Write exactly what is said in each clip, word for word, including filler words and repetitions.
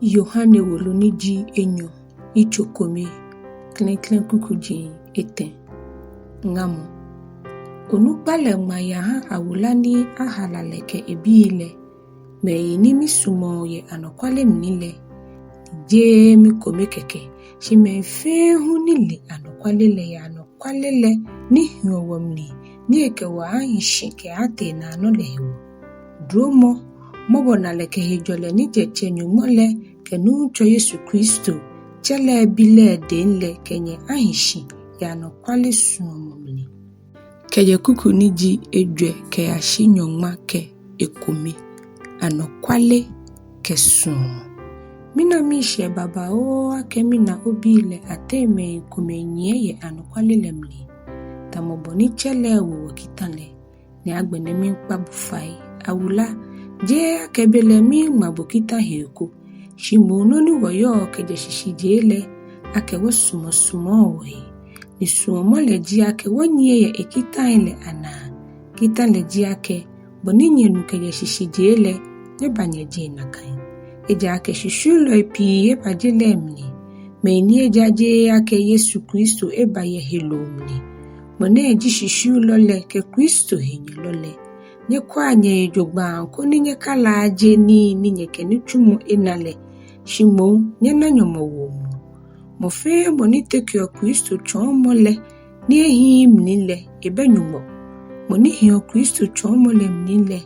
Yohane wolo ni ji enyɔ, yitso kome, klɛŋklɛŋ kukuji etɛ. Ŋamɔ. Onukpa lɛ ŋma yaha awula ni ahala lɛ kɛ ebii lɛ, mɛi ni misumɔɔ yɛ anɔkwale mli lɛ, ni jeee mi kome kɛkɛ, shi mɛi fɛɛ hu ni le anɔkwale lɛ yɛ anɔkwale lɛ ni hiɔ wɔmli, ni ekɛ wɔ aahi shi kɛaatee naanɔ lɛ hewɔ. Duromɔ, mɔbɔnalɛ kɛ hejɔlɛ ni jɛ Tsɛ Nyɔŋmɔ lɛ kɛ Nuŋtsɔ Yesu Kristo, Tsɛ lɛ Bi lɛ dɛŋ lɛ kɛ nyɛ ahi shi yɛ anɔkwale suɔmɔ mli. Kɛjɛ kuku ni ji ejwɛ kɛyashi nyɔŋma kɛ ekome. Anɔkwale kɛ suɔmɔ. Mina miishɛɛ babaoo akɛ mina obii lɛ ateŋ mɛi komɛi nyiɛ yɛ anɔkwale lɛ mli, tamɔ bɔ ni Tsɛ lɛ wo wɔ kita lɛ. Ni agbɛnɛ miikpa bo fai, awula, jeee akɛ belɛ miiŋma bo kita hee ko, shi moŋ nɔ ni wɔyɔɔ kɛjɛ shishijee lɛ, akɛ wɔsumɔsumɔɔ wɔhe. Ni suɔmɔ lɛ ji akɛ wɔnyiɛ yɛ ekitai lɛ anaa. Kita lɛ ji akɛ, bɔ ni nyɛnu kɛjɛ shishijee lɛ, nyɛba nyɛje nakai. Ejaakɛ shishiulɔi pii eba je lɛ mli, mɛi ni ejajeee akɛ Yesu Kristo eba yɛ heloo mli. Mɔ nɛ ji shishiulɔ lɛ kɛ Kristo henyɛlɔ lɛ. Nyɛkwɛa nyɛhe jogbaŋŋ koni nyɛkalaaje nii ni nyɛkɛ nitsumɔ ena lɛ, shi moŋ nyɛna nyɔmɔwoo mɔ. Mɔ fɛɛ mɔ ni tekeɔ Kristo tsɔɔmɔ lɛ ni ehiii mli lɛ, ebɛ Nyɔŋmɔ. Mɔ ni hiɔ Kristo tsɔɔmɔ lɛ mli lɛ,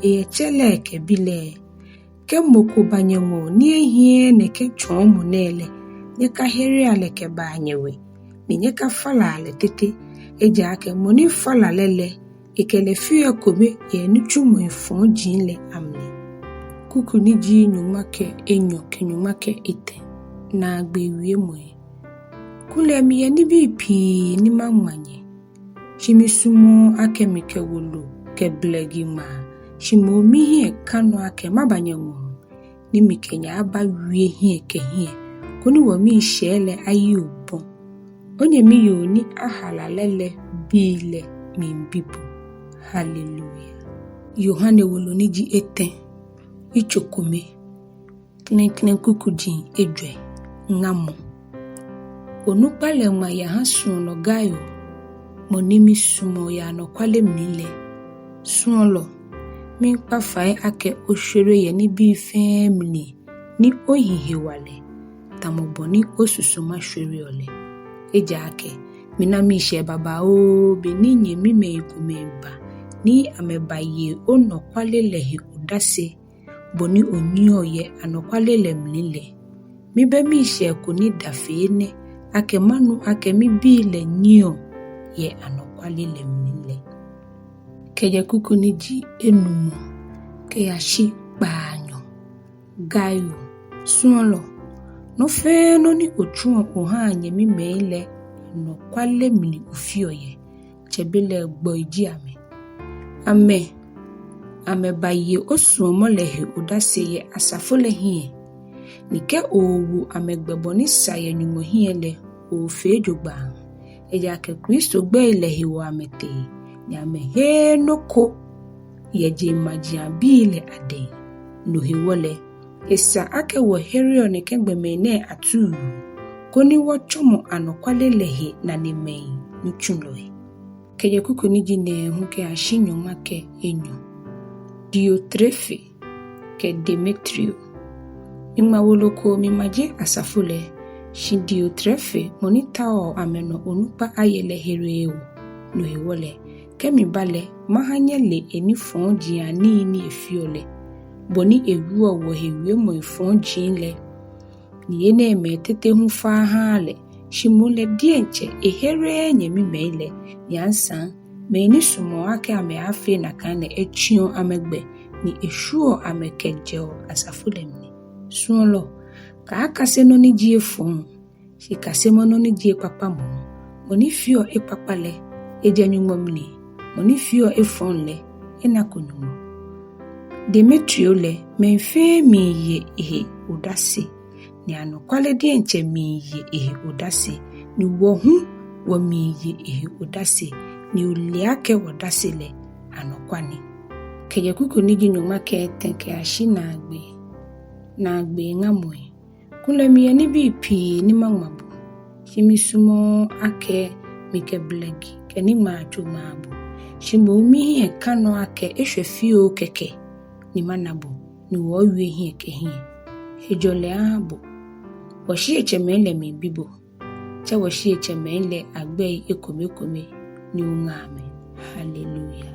eyɛ Tsɛ lɛ kɛ Bi lɛ. Kɛ mɔ ko ba nyɛŋɔɔ ni ehiɛɛɛ nɛkɛ tsɔɔmɔ nɛɛ lɛ, nyɛkaherea lɛ kɛbaa nyɛwe, ni nyɛkafalaa lɛ tete. Ejaakɛ mɔ ni fala lɛ lɛ, ekɛ lɛ feɔ ekome yɛ enitsumɔi fɔji lɛ amli. Kuku ni ji nyɔŋma kɛ enyɔ kɛ nyɔŋma kɛ etɛ. Naagbee wiemɔi. Kulɛ miyɛ nibii pii ni maŋma nyɛ, shi misumɔɔɔ akɛ mikɛ wolo kɛ blɛgi ŋmaa, shi moŋ mihiɛ ka nɔ akɛ maba nyɛŋɔɔ, ni mikɛ nyɛ abawie hiɛ kɛ hiɛ, koni wɔmiishɛɛ lɛ ayi obɔ. Onyɛmi yoo ni ahala lɛ lɛ bii lɛ miibi bo. Haleluya. Yohane wolo ni ji etɛ, yitso kome, klɛŋklɛŋ kukuji ejwɛ. Ŋamɔ. Onukpa lɛ ŋma yaha suɔlɔ Gaio, mɔ ni misumɔɔ yɛ anɔkwale mli lɛ. Suɔlɔ, miikpa fai akɛ oshwere yɛ nibii fɛɛ mli, ni ohi hewalɛ, tamɔ bɔ ni osusuma shwereɔ lɛ. Ejaakɛ mina miishɛɛ babaoo be ni nyɛmimɛi komɛi ba, ni amɛbaye onɔkwale lɛ he odase, bɔ ni onyiɛɔ yɛ anɔkwale lɛ mli lɛ. Mibɛ miishɛɛ ko ni da fe enɛ, akɛ manu akɛ mibii lɛ nyiɛɔ yɛ anɔkwale lɛ mli lɛ. Kɛjɛ kuku ni ji enumɔ kɛyashi kpaanyɔ. Gaio, suɔlɔ, nɔ fɛɛ nɔ ni otsuɔ ohaa nyɛmimɛi lɛ, anɔkwale mli ofeɔ yɛ, Tsɛ Bi lɛ gbɔi ji amɛ. Amɛ, amɛbaye osuɔmɔ lɛ he odase yɛ asafo lɛ hiɛ. Ni kɛ owo amɛgbɛ bɔ ni sa yɛ Nyɔŋmɔ hiɛ lɛ, oofee jogbaŋŋ. Ejaakɛ Kristo gbɛi lɛ hewɔ amɛtee, ni amɛheee nɔ ko yɛ jeŋmajiaŋbii lɛ adɛŋ. No hewɔ lɛ, esa akɛ wɔhereɔ nɛkɛ gbɔmɛi nɛɛ atuu, koni wɔtsɔmɔ anɔkwale lɛ he nanemɛi nitsulɔi. Kɛjɛ kuku ni ji nɛɛhu kɛyashi nyɔŋma kɛ enyɔ. Diotrefe kɛ Demetrio. Miŋma wolo ko mimaje asafo lɛ, shi Diotrefe mɔ ni taoɔ amɛnɔ onukpa aye lɛ hereee wɔ. No hewɔ lɛ, kɛ miba lɛ, maha nyɛle enifɔjianii ni efeɔ lɛ, bɔ ni ewieɔ wɔhe wiemɔi fɔji lɛ. Ni enɛɛmɛi tete hu fa ahaaa lɛ, shi moŋ lɛ diɛŋtsɛ ehereee nyɛmimɛi lɛ, ni asaŋ mɛi ni sumɔɔ akɛ amɛaafee nakai lɛ etsiɔ amɛgbɛ, ni eshwieɔ amɛ kɛjɛɔ asafo lɛ mli. Suɔlɔ, kaakase nɔ ni ji efɔŋ, shi kasemɔ nɔ ni ji ekpakpa moŋ. Mɔ ni feɔ ekpakpa lɛ, ejɛ Nyɔŋmɔ mli, mɔ ni feɔ efɔŋ lɛ, enako Nyɔŋmɔ. Demetrio lɛ, mɛi fɛɛ miiye ehe odase, ni anɔkwale diɛŋtsɛ miiye ehe odase, ni wɔ hu wɔmiiye ehe odase, ni ole akɛ wɔdase lɛ anɔkwa ni. Kɛjɛ kuku ni ji nyɔŋma kɛ etɛ kɛyashi naagbee. naagbee ŋamɔi. Kulɛ miyɛ nibii pii ni maŋma bo, shi misumɔɔɔ akɛ mikɛ blɛgi kɛ niŋmaa tso ŋmaa bo. Shi moŋ mihiɛ ka nɔ akɛ eshwɛ fioo kɛkɛ ni mana bo, ni wɔɔwie hiɛ kɛ hiɛ. Hejɔlɛ aha bo. Wɔshieŋtsɛmɛi lɛ miibi bo. Tsɛ wɔshieŋtsɛmɛi lɛ agbɛi ekomekome ni oŋa amɛ. Hallelujah.